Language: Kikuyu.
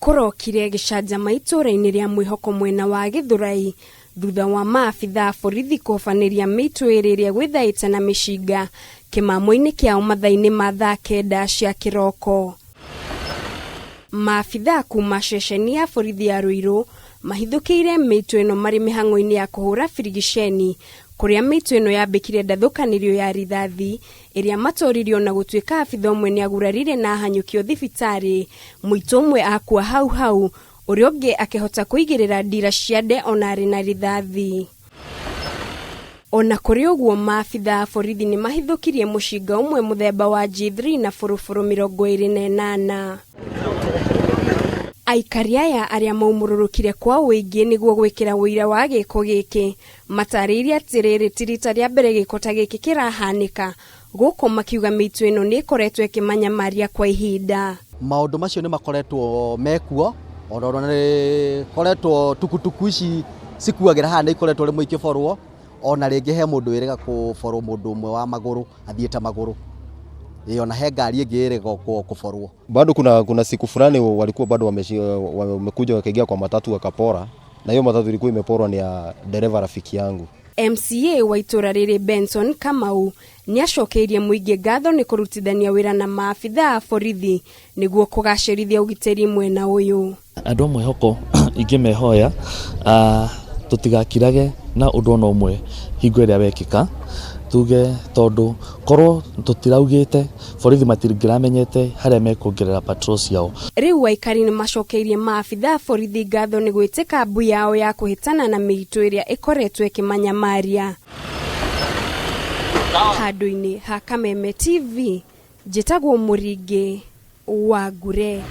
Kũrokire gĩcanjama itũũra-inĩ rĩa Mwĩhoko mwena wa Gĩthũrai thutha wa maabitha a borithi kũhobanĩria mĩitũ ĩrĩ ĩrĩa ĩgwĩthaĩte na mĩcinga kĩmamo-inĩ kĩao mathaa-inĩ ma thaa kenda cia kĩroko. Maabitha kuma ceceni ya borithi ya Ruiru mahithũkĩire mĩitũ ĩno marĩ mĩhang'o-inĩ ya kũhũra birigiceni kũrĩa mĩitũ ĩno yambĩkire ndathũkanĩrio ya rithathi ĩrĩa matoririo na gũtuĩka abitha ũmwe nĩagurarire na ahanyũkio thibitarĩ, mũitũ ũmwe akua hau hau, ũrĩa ũngĩ akĩhota kũigĩrĩra ndira ciande ona arĩ na rithathi. Ona kũrĩ ũguo maabitha a borithi nĩmahithũkirie mũcinga ũmwe mũthemba wa G3 na bũrũbũrũ 28. Aikari aya arĩa maumũrũrũkire kwa ũingĩ nĩguo gwĩkĩra ũira wa gĩko gĩkĩ Matarĩirie atĩ rĩrĩ ti rita rĩa mbere gĩko ta gĩkĩ kĩrahanĩka gũkũ makiuga mĩitũ ĩno nĩ ĩkoretwo ĩkĩmanyamaria kwa ihinda. Maũndũ macio nĩ makoretwo mekuo ona nĩ koretwo tukutuku ici cikuagĩra haha nĩ ikoretwo rĩmwe ikĩborwo ona rĩngĩ he mũndũ wĩrĩga kũborwo mũndũ ũmwe wa magũrũ athiĩte magũrũ ĩĩ ona he ngari ĩngĩ ĩrĩga kũborwo. Bado kuna siku fulani walikuwa bado wamekuja wakaingia kwa matatu wakapora na hiyo matatu ilikuwa imeporwa ni ya dereva rafiki yangu. MCA wa itũra rĩrĩ Benson Kamau nĩacokeirie mũingĩ ngatho nĩ kũrutithania wĩra na maabitha a borithi nĩguo kũgacĩrithia ũgitĩri mwena ũyũ. Andũ a mwĩhoko ingĩmehoya tũtigakirage na ũndũ ona ũmwe hingo ĩrĩa wekĩka, tuge tondũ korwo tũtiraugĩte borithi matingĩramenyete harĩa mekuongerera patrol ciao. Rĩu aikari nĩ macokeirie maabitha a borithi ngatho nĩ gwĩtĩka mbu yao ya kũhĩtana na mĩitũ ĩrĩa ĩkoretwo ĩkĩmanyamaria. Handũ-inĩ ha Kameme TV, njĩtagwo Mũringĩ wa Ngure.